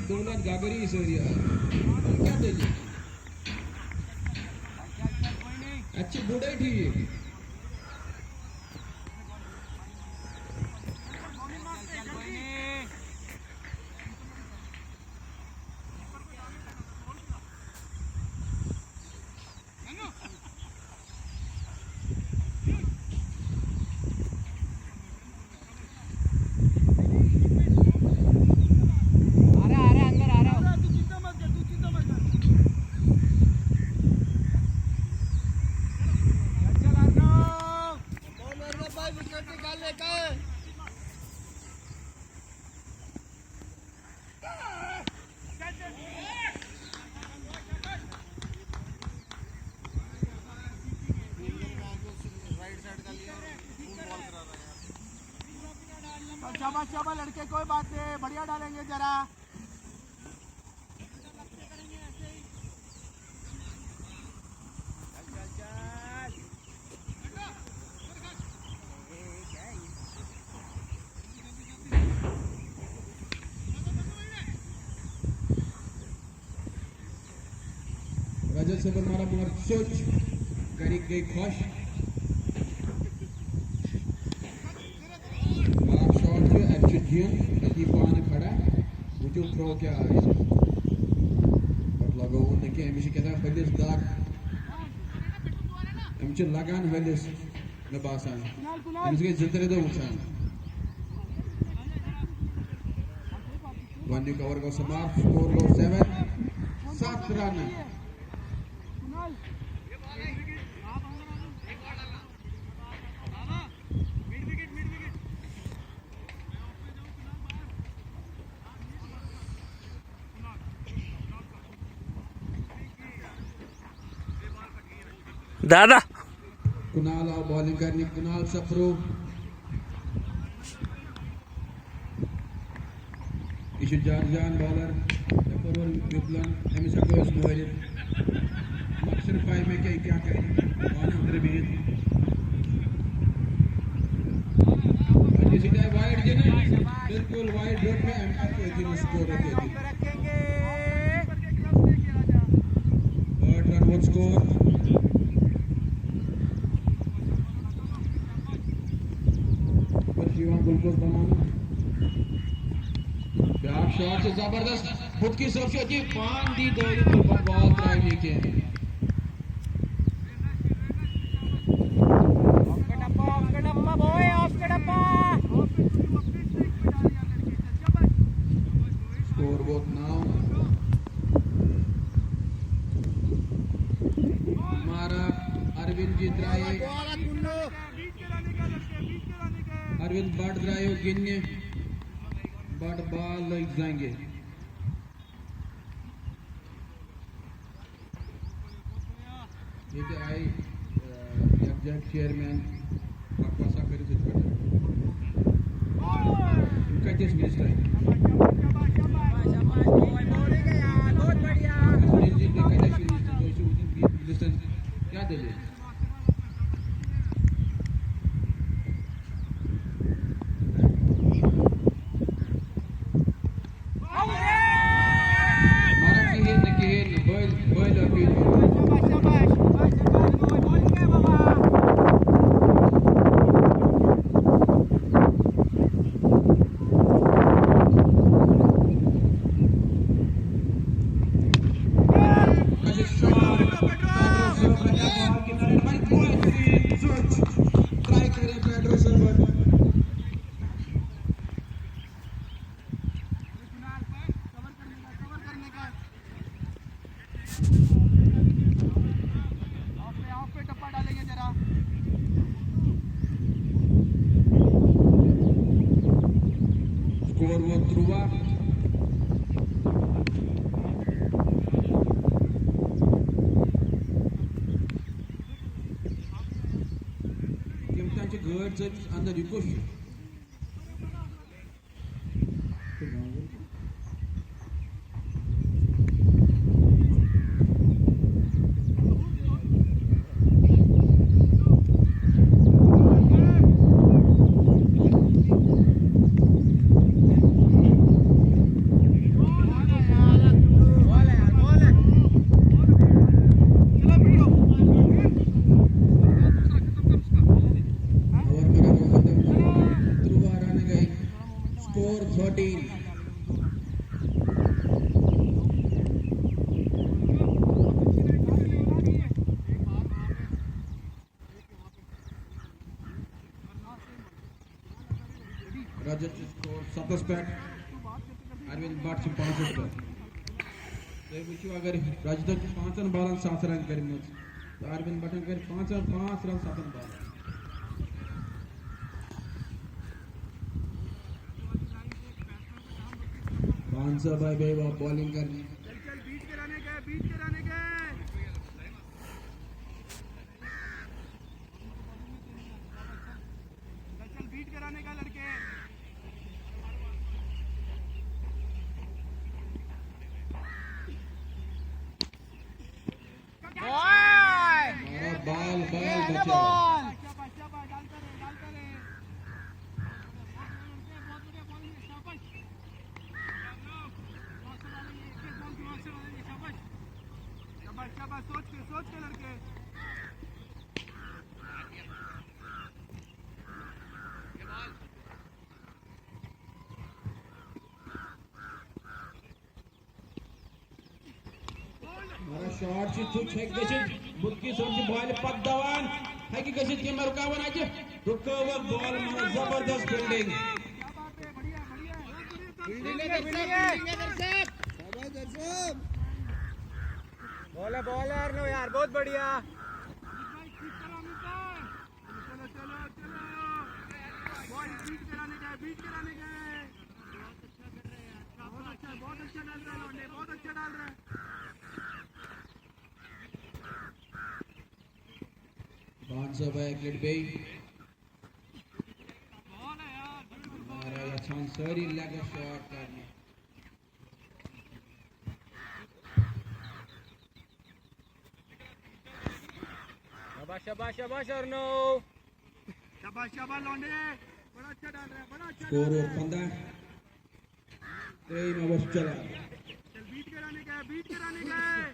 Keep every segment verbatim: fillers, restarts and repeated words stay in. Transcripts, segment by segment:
دولت گگری سٲری آ۔ کیٛاہ دٔلیٖل؟ اَتہِ چھِ گُڈَے ٹھیٖک۔ शाबाश, शाबाश लड़के, कोई बात नहीं, बढ़िया डालेंगे जरा। رجت صٲبن مارا مگر سوٚچ، گرِکۍ گٔے خۄش۔ خراب شاٹ چھُ، اَتہِ چھُ جِن أتی پانہٕ کھڑا۔ وٕچھِو تھرٛو کیٛاہ آسہِ۔ پَتہٕ لگووُن نہٕ کینٛہہ، أمِس چھِ کیٛاہ تام ہلِس دَگ۔ أمِس چھِ لگان ہلِس، مےٚ باسان۔ أمِس گٔے زٕ ترٛےٚ دۄہ وٕچھان۔ گۄڈٕنیُک اوور گوٚو سماپت، سکور گوٚو سیون، ستھ رنہٕ۔ دادا۔ کنال آو بالنگ کرنہِ، کنال سپرو۔ یہِ چھُ جان جان بالر، یپٲرۍ وول وِپلن، أمِس ہٮ۪کو أسۍ مٲرِتھ۔ مگر صرف پاے مےٚ کیٛاہ، کیٛاہ کرِ پانہٕ أنٛدرٕ بِہِتھ۔ أتی سۭتۍ آیہِ وایِڈ دِنہٕ، بِلکُل وایِڈ روٚٹ مےٚ، اَمہِ پتہٕ تہِ أتی روٚٹ سکور، أتی أتی۔ ٲٹھ رن ووت سکور۔ پتہٕ چھُ یِوان گلوکوز بناونہٕ۔ بیٛاکھ شاٹ چھُ زبردست۔ بُتکی صٲب چھُ أتی پان دی دٲرِتھ تہٕ پتہٕ بال ترٛاوِ نہٕ کینٛہہ۔ Off the ڈبہ، off the ڈبہ، boy, off the ڈبہ۔ سکور ووت نو۔ مارا اروند جی درٛایے۔ اروند بٹ درٛایو گِنٛدنہِ۔ بٹ بال لٔگۍ زنٛگہِ۔ ییٚتہِ آیہِ، آ، یکجہت چیئرمین بکواسا کٔرِتھ یِتھ پٲٹھۍ۔ یِم کَتہِ ٲسۍ نِچ تۄہہِ؟ اَسہِ نِچ زِ تُہۍ کَتہِ ٲسِو نِچ تۄہہِ؟ تُہۍ ٲسِو وٕنکیٚن بِہِتھ پُلسَس۔ کیٛاہ دٔلیٖل؟ مارا کِہیٖنۍ نہٕ، کِہیٖنۍ نہٕ، بٔلۍ، بٔلۍ اَپیٖل۔ Try کٔرِو پیڈرو صٲبن۔ Off पे, off पे टप्पा डालेंगे जरा। Score वो ترُٛواہ۔ تِم تام چھِ گٲڑۍ ژٔج اَندَر، یہِ کُس چھُ؟ Score thirteen. رجت چھُ score ستس پٮ۪ٹھ، اروند بٹ چھُ پانٛژس پٮ۪ٹھ۔ تُہۍ وٕچھِو، اگر رجتن چھِ پانٛژن بالن ستھ رن کٔرمٕژ تہٕ اروند بٹن کٔرۍ پانٛژن، پانٛژھ رن ستن بالن۔ بانسا بھائی بھائی واپس بالنگ کرنی۔ مگر شاٹ چھُ تیُتھ، ہیٚکہِ گٔژھِتھ۔ بُتکی صٲب چھُ بالہِ پتہٕ دوان، ہیٚکہِ گٔژھِتھ کینٛہہ رُکاوان اَتہِ۔ رُکٲوٕکھ بال، مگر زبردست فیلڈنگ۔ بال ہے، بال ہے، ارنو یار، بہت بڑھیا۔ بانسا بھائی اکہِ لٹہِ بیٚیہِ۔ مارا یژھان سٲری لیگس شاٹ کرنہِ۔ شاباش، شاباش، شاباش، ارنو۔ شاباش، شاباش، لونڈے۔ بڑا اچھا ڈال رہا ہے، بڑا اچھا ڈال رہا ہے۔ سکور اوور پندہ۔ ترٛیٚیِم اوور چھُ چلان۔ چل، بیٹ کرانے کا ہے، بیٹ کرانے کا ہے۔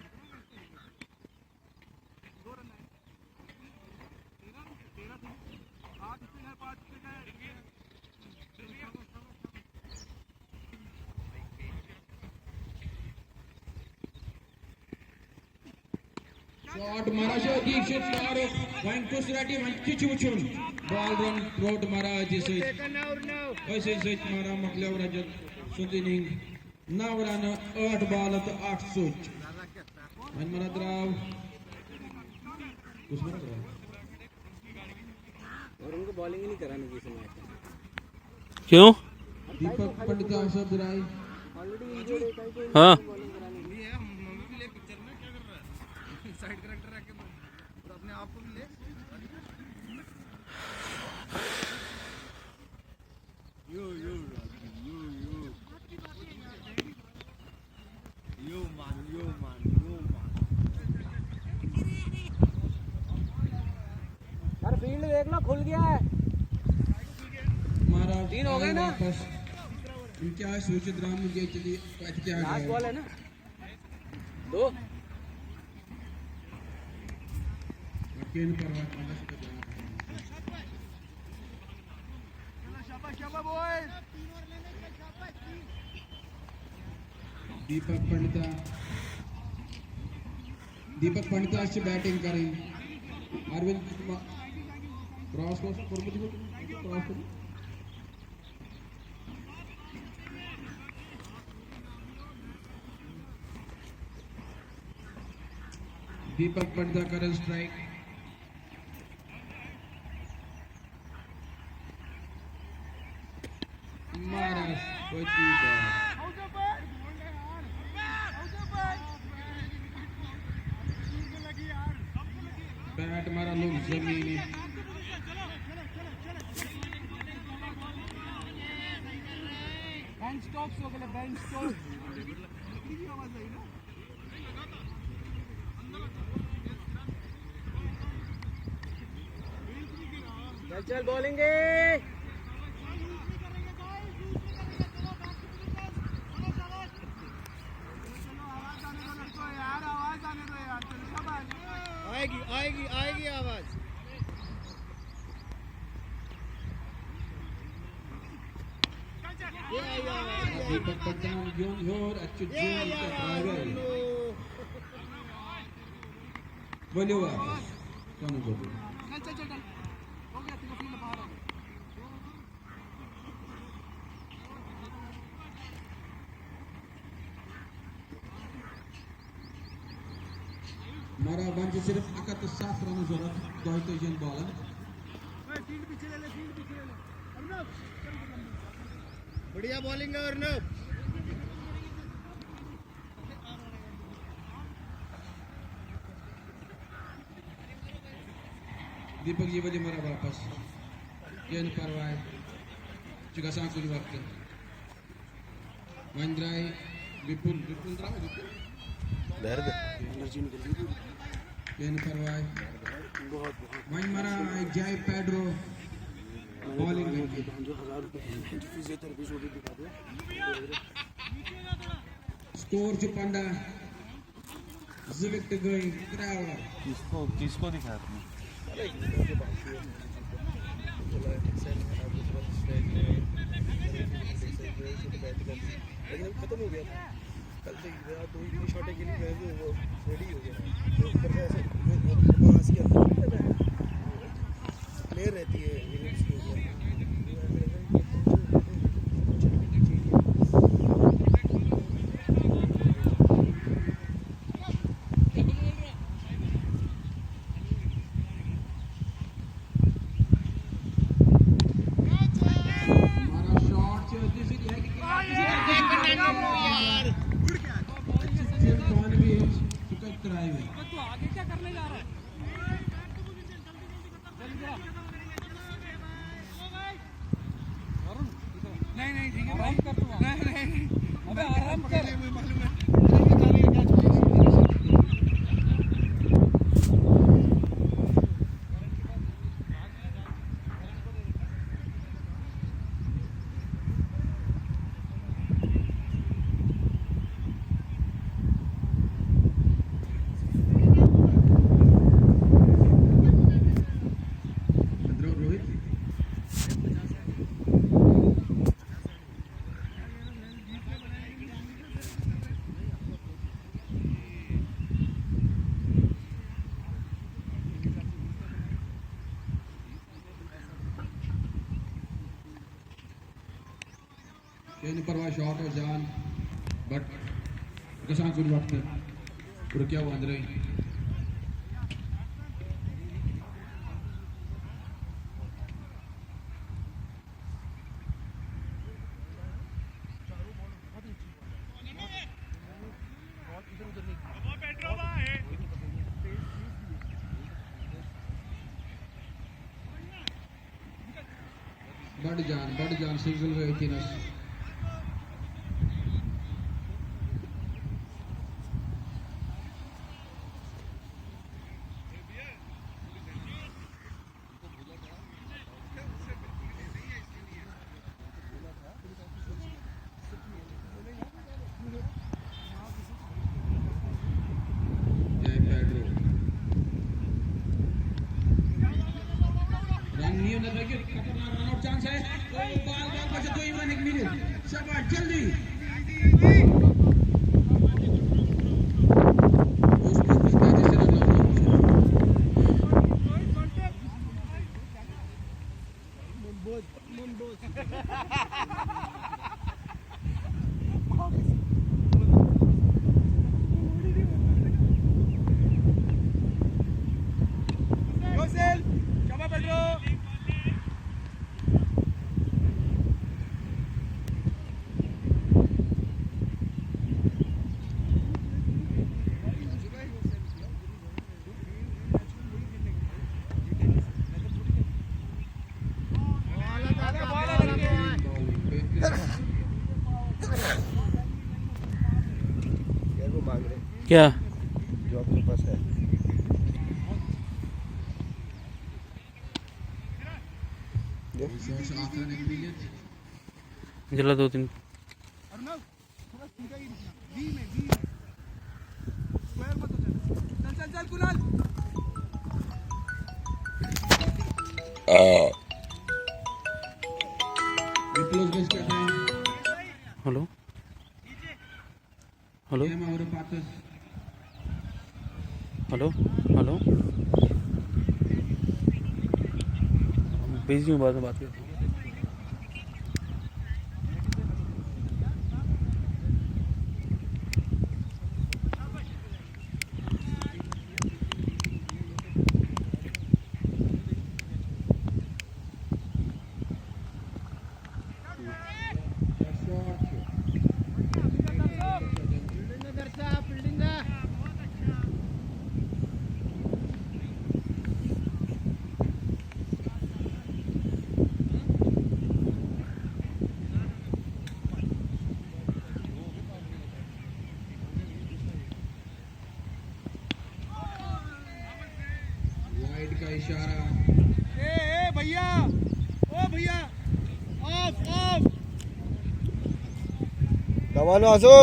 شاٹ مارا چھُ، عقیٖق چھُ تارُک، وۄنۍ کُس رٹہِ، وۄنۍ تہِ چھُ وٕچھُن۔ بال رن تروٹ مارا أتھۍ سۭتۍ، أتھۍ سۭتۍ مارا مۄکلیو رجت سُنٛد اننگ۔ نو رنہٕ، ٲٹھ بالہٕ تہٕ اکھ سوچ۔ وۄنۍ مارا درٛاو، کُس مارا درٛاو؟ اور ان کو بالنگ ہی نہیں کرانے کی اس میچ میں۔ کیوں؟ دیپک پنڈت آسا درائے۔ ہاں۔ یار، فیلڈ دیکھ نا، کھل گیا ہے۔ مہاراج تین ہو گئے نا؟ واپس۔ ان کیا سوچ درام مجھے چلی، کیا لاسٹ بال ہے نا؟ دو۔ کین پر دیپک پنڈتا، دیپک پنڈتا چھِ بیٹنگ کرٕنۍ۔ اروند کما-، کراس اوس کوٚرمُت یِمو، کراس کوٚرمُت۔ دیپک پنڈتا کرن سٹرائک۔ مارس پٔتی بال۔ بیٹ مارا لوٚگ زمینہِ۔ بینچ ٹاپس ہو گئے، بینچ ٹاپس۔ چل، چل، بالنگ ہے۔ آئے گی، آئے گی، آئے گی آواز۔ دیپک پٹھان گیُنٛد ہیوٚر، اَتہِ چھُ جون تہٕ ڈرٛایور۔ ؤلِو واپس۔ پَنُن گوٚو۔ مارا، وۄنۍ چھِ صرف اَکھ ہَتھ تہٕ سَتھ رنہٕ ضوٚرَتھ دۄیہِ تٲجی ہَن بالَن۔ بڑھیا بالنگ ہے ارنب۔ دیپک جی ؤلِو مارا واپس۔ کینٛہہ نہٕ پرواے۔ چھُ گژھان کُنہِ وقتہٕ۔ وۄنۍ درٛاے وِپُل، وِپُل درٛاو، وِپُل۔ درد۔ کینٛہہ نہٕ پرواے۔ وۄنۍ مارا اَکہِ جایہِ پیڈرو۔ بالنگ۔ سکور چھُ پنٛداہ۔ زٕ وِکٹہٕ گٔے، ترٛےٚ اوور۔ کس کو، کس کو دکھا رہے ہیں؟ لیکن ختم ہو گیا تھا۔ کل سے رات دو ہی تین شاٹیں کھیلی میں، وہ ریڈی ہو گیا۔ تو اوپر سے ایسے وہاں سے کیا پلیئر رہتی ہے، یہ اس کے اوپر۔ کینٛہہ نہٕ پرواے، شاٹ اوس جان، بٹ گژھان کُنہِ وقتہٕ رُکیو أنٛدرَے۔ بڑ جان، بڑ جان سنگل گئے تینس۔ رن نِیِو نہٕ تُہۍ کینٛہہ، خطرناک رن آوُٹ چانس آسہِ۔ او، بال، بال، بچت دوٚیِم رن ہیٚکہِ مِلِتھ۔ شاباش، جلدی۔ اوس پرٛٮ۪تھ کُنہِ میچَس چھِ رن آوُٹ۔ کیا؟ چلا دو تین۔ Hello, hello, hello, hello. Busy हूँ, बाद में बात करता हूँ। वाइड का इशारा। ए, ए, भैया, ओ भैया, ऑफ, ऑफ। दबालो, आजो।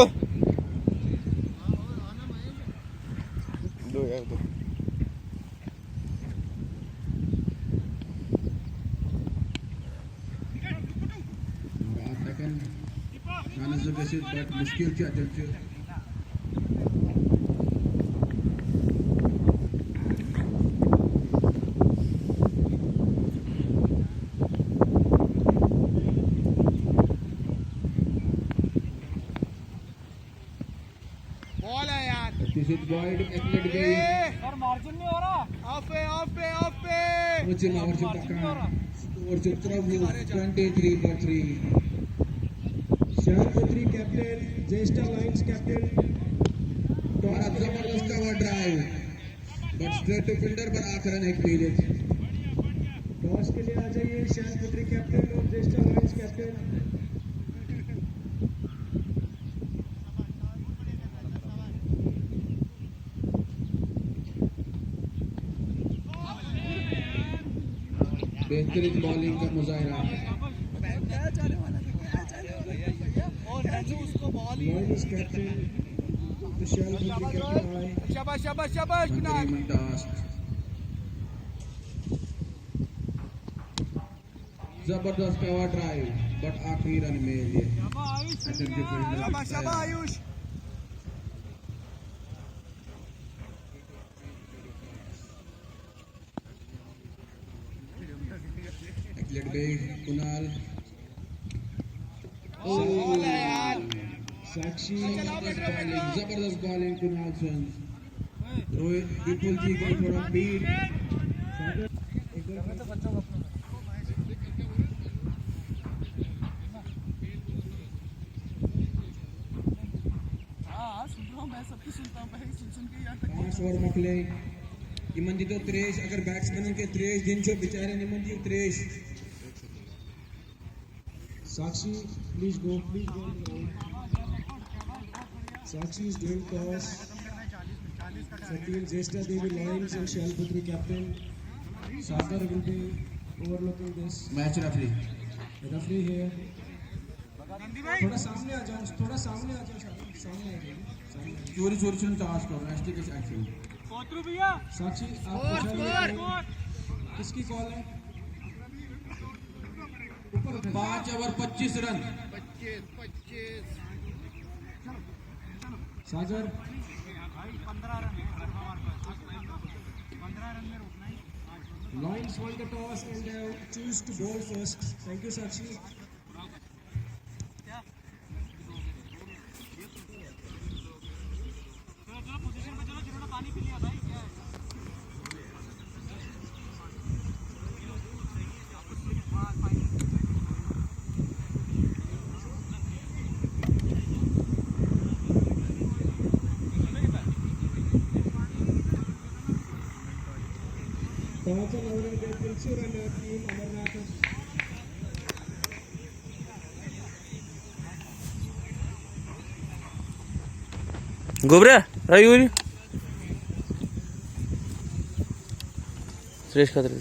दो यार, दो। और आज सेकंड चांस से, बट मुश्किल से अटेम्प्ट। बॉल है यार। This is wide, एथलेट गई। ए! सर, मार्जिन नहीं हो रहा। ऑफ पे, ऑफ पे, ऑफ पे। मुझे मार्जिन मार्जिन नहीं हो रहा। स्कोर जो तरफ वो ट्वेंटी थ्री फॉर थ्री। शहरपुत्री कैप्टन, ज्येष्ठा लायन्स कैप्टन। बड़ा जबरदस्त cover drive. But straight to fielder, पर आखिरन एक पीरियड। टॉस के लिए आ जाइए शहरपुत्री कैप्टन और ज्येष्ठा लायन्स कैप्टन। बेहतरीन बॉलिंग का मुजाहरा। Lawrence captain, Vishal Bhadri captain, शाबाश, शाबाश, शाबाश, कुणाल। जबरदस्त कवर ड्राइव, बट आखिरी रन में ये अटेम्प्ट के फील्ड में शाबाश, शाबाश, आयुष। एथलेट गई, कुणाल। ओ, साक्षी, जबरदस्त बॉलिंग, जबरदस्त बॉलिंग कुणाल सिंह। रोहित विपुल जी को थोड़ा बीट। हाँ, सुन रहा हूँ, मैं सबकी सुनता हूँ भाई, सुन सुन के यहाँ तक। पाँच ओवर मकले। इमन जी तो त्रेश, अगर बैट्समैन के त्रेश दिन छो बेचारे निमन जी त्रेश। Sakshi, please go, please go. Sakshi is doing toss. Second, Jyeshtha Devi Lions and Shailputri captain. Sagar will be overlooking this. Match referee. Referee here. थोड़ा सामने आ जाओ, थोड़ा सामने आ जाओ, सामने आ जाओ। चोरी चोरी चोरी टॉस करो, नेक्स्ट के एक्शन। साक्षी, आप स्कोर, बचा लो। स्कोर। किसकी कॉल है? पाँच ओवर, पच्चीस रन। पच्चीस, पच्चीस। सागर। Lions won the toss and, uh, choose to bowl first. Thank you, Sakshi. पाँचों नवरंग के तिलचू रन टीम अमरनाथ। गोबरा, रायूरी। सुरेश खत्री।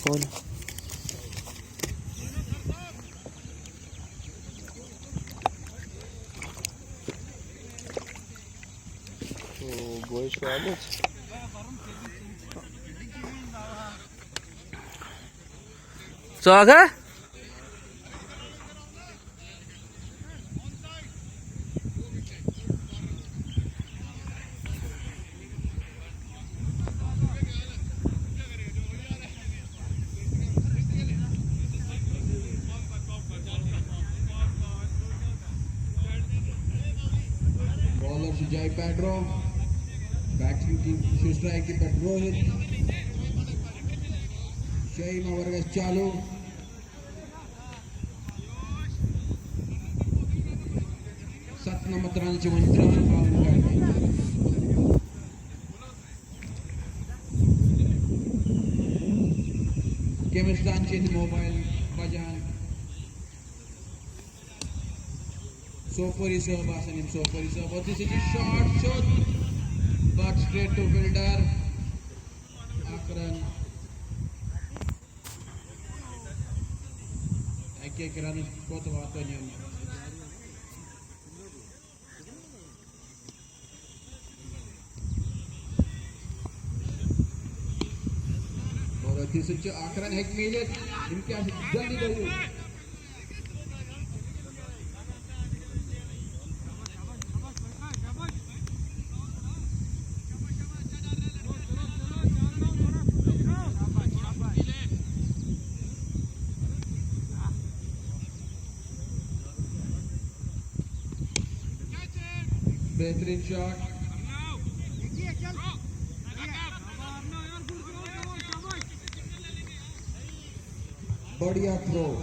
कौन? ओ, बॉयज को आने। ژٕ آکھا؟ جاے پیڈرو، بیٹنگ ٹیم چھِ اسٹرائیک پٮ۪ٹھ روہت، شاہی ماور گژھِ چالو۔ ستھ نمتھ رن چھِ وۄنۍ ترٛہن بالن کڑنہِ۔ کٔمِس تام چھِ ییٚتہِ موبایل بجان۔ سوپوری صٲب آسان یِم سوپوری صٲب۔ اور this is a shot shot, but straight to fielder. اکھ رن۔ اکہِ اکہِ رنہٕ کوٚت واتن یِم؟ اور أتھی سۭتۍ چھُ اکھ رن ہیٚکہِ میٖلِتھ۔ یِم کیٛاہ چھِ جلدی کٔرِو۔ بہترین شاٹ۔ بڑھیا تھرو۔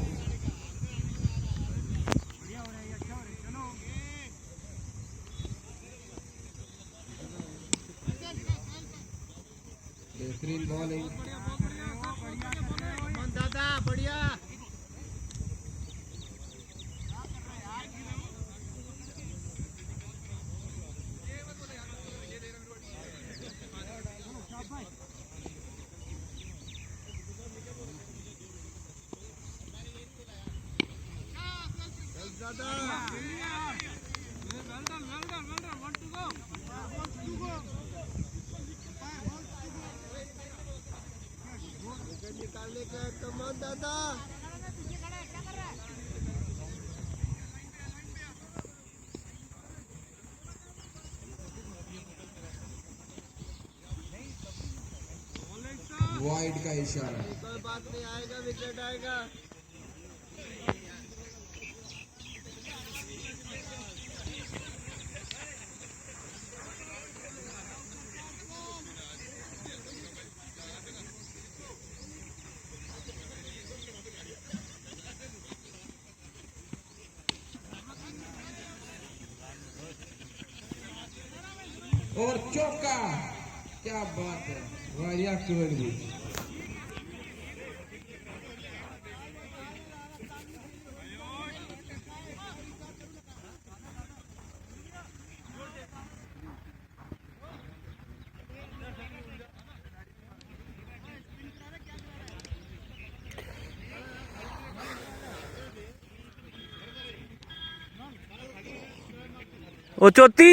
بہترین بالنگ۔ امن دادا، بڑھیا۔ وائڈ کا اشارہ۔ کوئی بات نہیں، آئے گا، وکٹ آئے گا۔ اور چوکا، کیا بات ہے، واریاہ کٲلۍ وٕچھ۔ او چوتی۔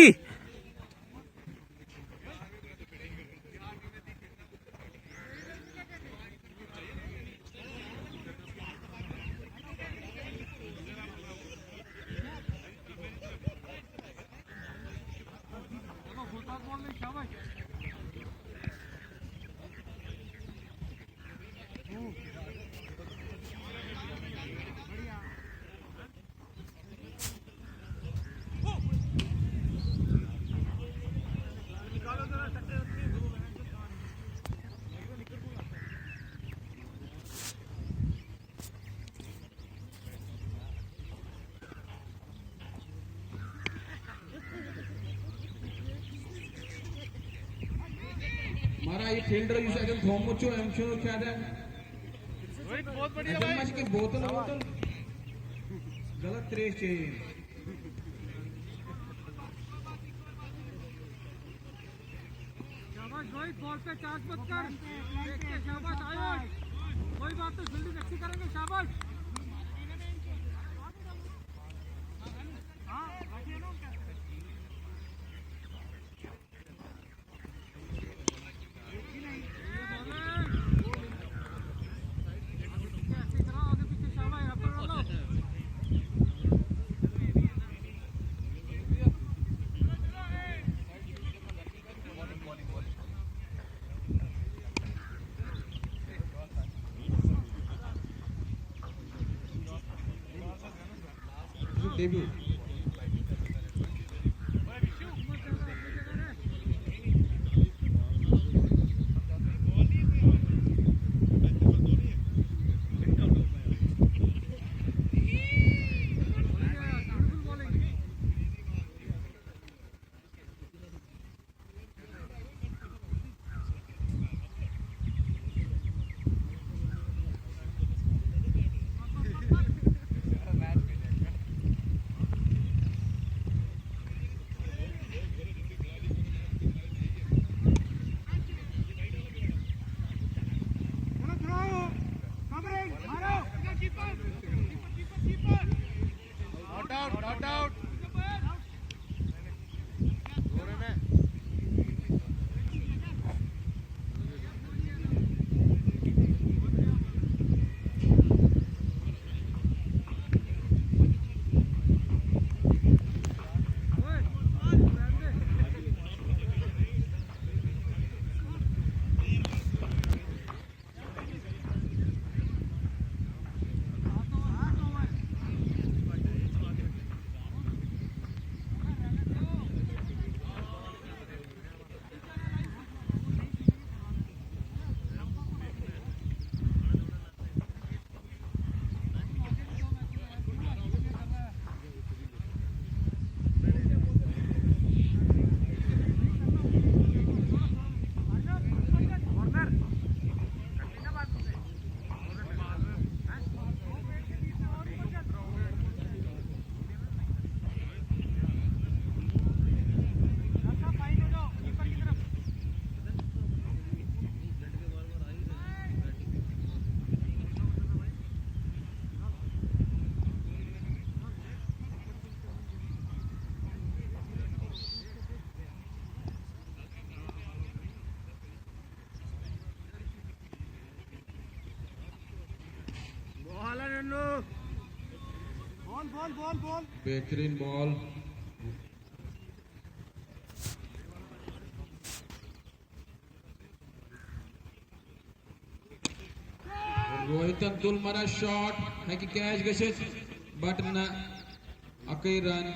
مارا، یہِ فیلڈر یُس اَتٮ۪ن تھوٚومُت چھُ، أمۍ چھُنہٕ کیٛاہ دَپان؟ روہت، بہت بڑھیا اَتٮ۪ن بھائی۔ ما چھِ کینٛہہ بوتل ووتل؟ غلط ترٛیش چیٚیہِ أمۍ۔ شاباش روہت، بال پہ چارج مت کر۔ دیکھ کے شاباش آیوش۔ کوئی بات نہیں، فیلڈنگ اچھی کریں گے، شاباش۔ ہاں، debut. Not out. Ball, ball, ball, ball. بہترین بال۔ روہتن تُل مَرا شاٹ، ہیٚکہِ کیچ گٔژھِتھ، بٹ نہ، اَکٕے رن۔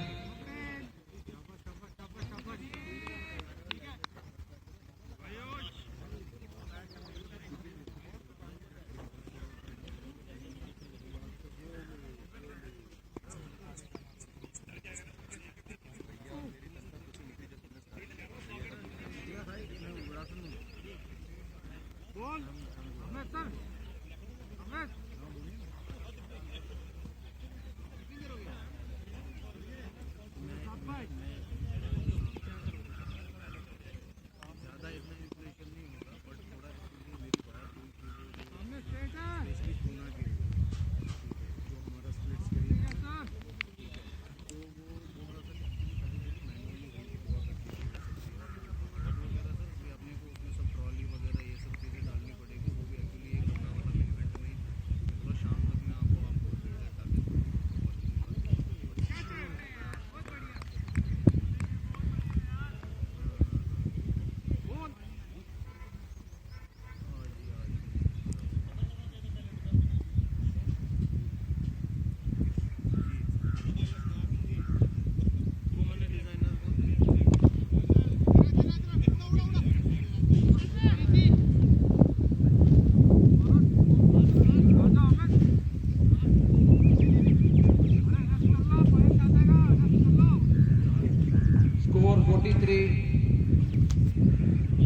Score forty-three.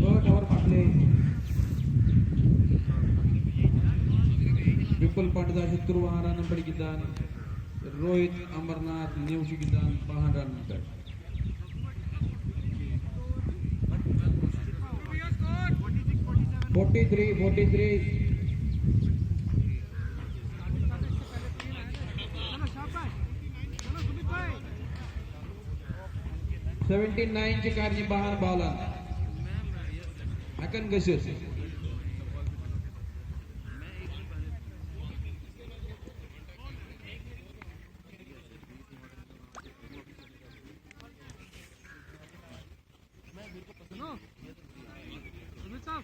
ٲٹھ اوور مۄکلے۔ وِپُل پنڈت آسہِ تُرٛواہن رنن پٮ۪ٹھ گِنٛدان۔ روہِت امرناتھ نیو چھُ گِنٛدان باہن رنن پٮ۪ٹھ۔ Forty-three, forty-three. Seventy nine چھِ کرنہِ باہن بالن۔ ہٮ۪کن گٔژھِتھ۔ سنو، سمیر صاحب،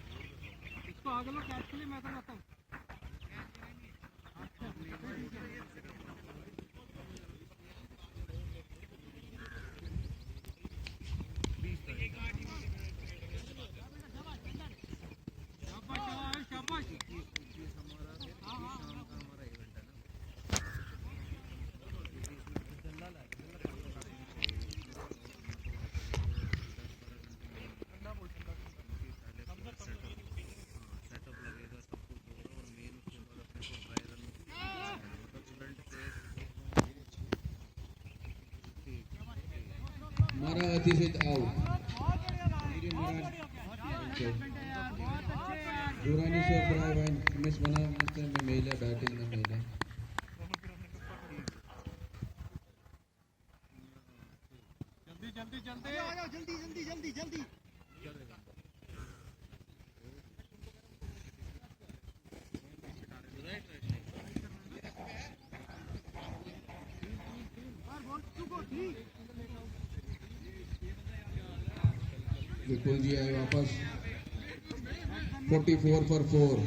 اس کو آگے لو، کیچ کے لیے میں تو رہتا ہوں۔ مارا أتھی سۭتۍ آوُٹ۔ دورانی صٲب درٛاے وۄنۍ، تِم ٲسۍ وَنان، مےٚ میلیا بیٹنگ، نہ میلیا۔ جلدی جلدی آؤ، آؤ، جلدی جلدی جلدی جلدی۔ وپل جی آئے واپس۔ Forty four for four.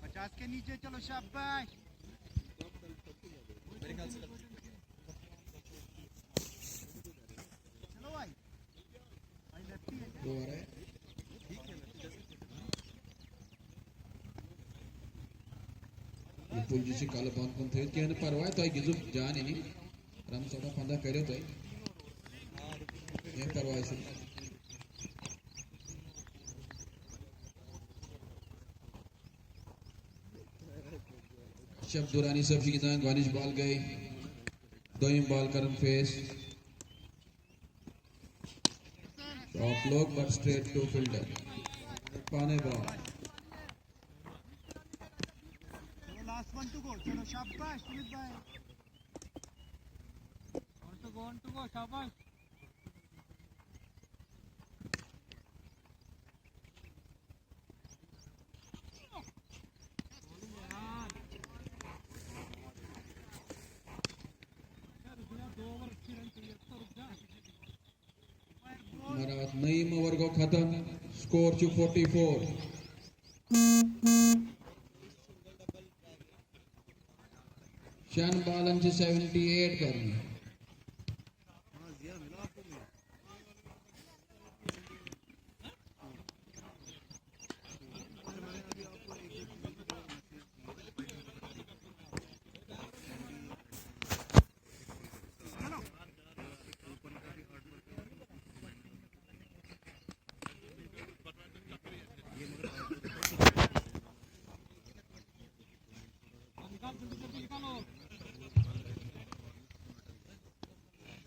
پچاس کے نیچے چلو، شاباش۔ چلو بھائی۔ دوبارہ۔ وپل جی چھِ کلہٕ بنٛد کُن تھٲوِتھ، کینٛہہ نہٕ پرواے، تۄہہِ گِنٛدُن جان اِنِنٛگ۔ رن ژۄداہ پنٛداہ کٔرِو تُہۍ، کینٛہہ پرواے چھُنہٕ۔ شب دورانی صٲب چھِ گِنٛدان، گۄڈٕنِچ بال گٔے، دوٚیِم بال کران face. Top look but straight to fielder. پانے بال۔ چلو، لاسٹ ون ٹو گو۔ چلو، شاباش سمت بھائی۔ ون to go, one to go, شاباش۔ مگر اتھ نٔیِم اوور گوٚو ختم، سکور چھُ فورٹی فور۔ شٮ۪ن بالن چھِ سیونٹی ایٹ کرنہِ۔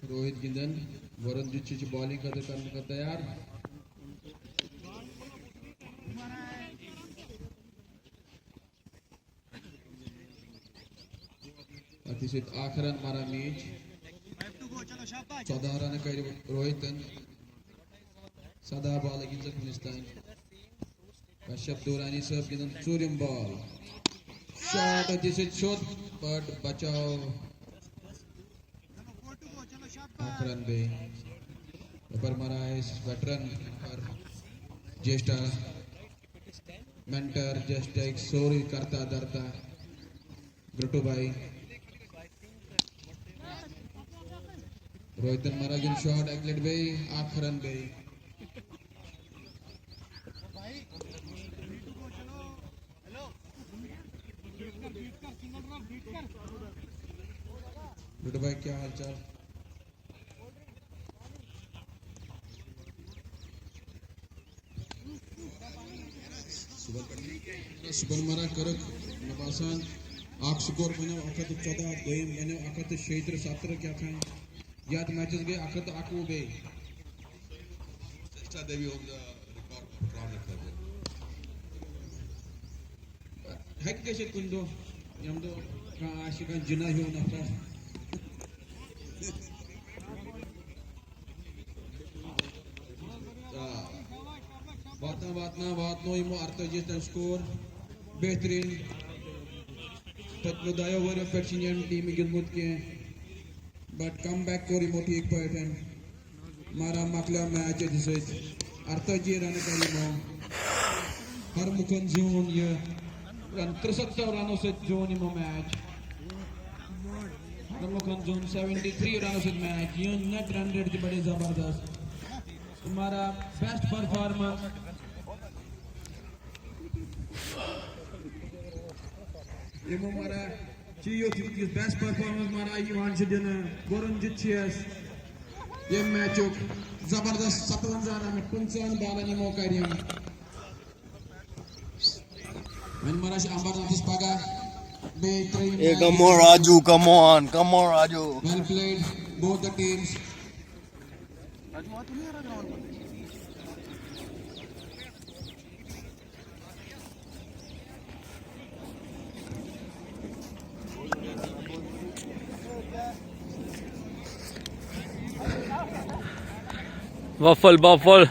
روہت گِنٛدان، ورندیت چھِ بالنگ خٲطرٕ کرنہٕ خٲطرٕ تیار۔ أتھی سۭتۍ اکھ رن ماران میچ۔ ژۄداہ رنہٕ کٔرۍ روہتن، سداہ بالہٕ گِنٛدژٕکھ وُنِس تام۔ کشف دورانی صٲب گِنٛدان ژوٗرِم بال۔ شاٹ أتھی سۭتۍ سیوٚد، بٹ بچاو۔ اکھ رن بیٚیہِ۔ یپٲرۍ ماران أسۍ ویٹرن، یپٲرۍ جیشٹا مینٹر، جیشٹا أکۍ سورُے کرتا دھرتا۔ گرٹو بھائی۔ روہتن ماران گِنٛد شاٹ اکہِ لٹہِ بیٚیہِ، اکھ رن بیٚیہِ۔ گرٹو بھائی، کیٛاہ حال چال؟ صبحن ماران کٔرٕکھ، مےٚ باسان، اکھ سکور بنیو اکھ ہتھ تہٕ ژۄداہ، دوٚیِم بنیو اکھ ہتھ تہٕ شیٚیہِ ترٕٛہ سترٕٛہ کیٛاہ تام۔ یتھ میچس گٔے اکھ ہتھ تہٕ اکوُہ بیٚیہِ۔ ہیٚکہِ گٔژھِتھ کُنہِ دۄہ، ییٚمہِ دۄہ کانٛہہ آسہِ کانٛہہ جِناح ہیوٗ نفر۔ آ، واتناو، واتناو، واتنو یِمو اَرتٲجی تام سکور۔ بہتریٖن۔ پٔتمہِ دۄیو ؤریو پٮ۪ٹھ چھِنہٕ ییٚمہِ ٹیٖمہِ گِنٛدمُت کینٛہہ، but come back کوٚر یِمو ٹھیٖک پٲٹھۍ۔ ماران مۄکلیو میچ أتھۍ سۭتۍ۔ اَرتٲجی رنہٕ کٔرۍ یِمو۔ ہرمُکھن زیوٗن یہِ رن، ترٛسَتتھو رنو سۭتۍ زیوٗن یِمو میچ۔ ہرمُکھن زیوٗن سیونٹی تھری رنو سۭتۍ میچ۔ یِہُنٛد نیٹ رن ریٹ تہِ بڑے زبردست۔ مارا بیسٹ پرفارمنس۔ یِمو مارا چھِ یُتھ یُتھ یُس بیسٹ پرفارمنس مارا یِوان چھِ دِنہٕ، گورنجِت چھِ یَس ییٚمہِ میچُک زبردست، ستوَنزاہ رنہٕ پٕنٛژٕہَن بالن یِمو کَرِ یِم۔ وۄنۍ مارا چھِ امبرناتھس پگاہ بیٚیہِ ترٛیٚیِم اے match. Come on Raju, come on, come on Raju. Well played, both the teams. Raju, آ، تُہۍ مہ ہیٚرو گراؤنڈ منٛز۔ وفل بفل.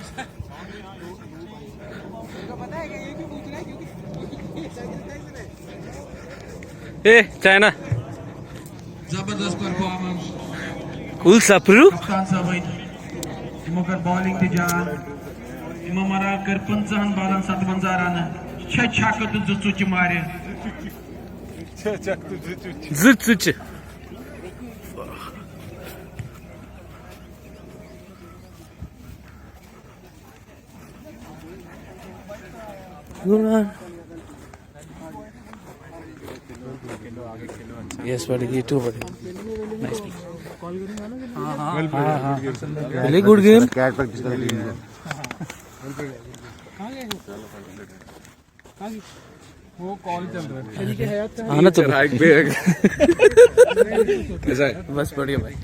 اے چائنا. زبردست پرفارمنس. کُل سپرو. کپتان صٲبٕنۍ. یِمو کٔر بالنگ تہِ جان. یِمو مراو کٔر پٕنٛژٕہن بالن ستونٛزاہ رنہٕ. شےٚ چھکہٕ تہٕ زٕ ژُچہِ مارِ. زٕ ژُچہِ. Yes, buddy, you too, buddy. Nice. हाँ, हाँ. Really good game. CAT practice कर रही है. वो कॉल चल रहा है. आना तो. हाइक पे है. कैसा है? बस बढ़िया भाई.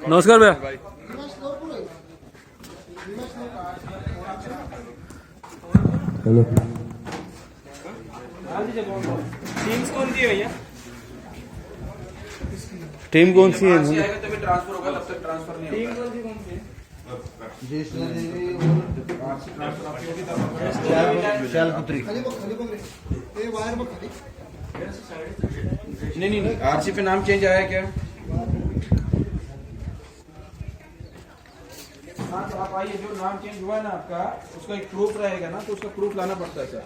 नमस्कार भैया. हेलो. टीम कौन सी है? ट्रांसफर होगा, तब तक ट्रांसफर नहीं होगा. ज्येष्ठा देवी और शैलपुत्री. नहीं, नहीं, नहीं, आरसी पे नाम चेंज आया क्या? हाँ, तो आप आइए, जो नाम चेंज हुआ है ना आपका, उसका एक प्रूफ रहेगा ना, तो उसका प्रूफ लाना पड़ता है सर.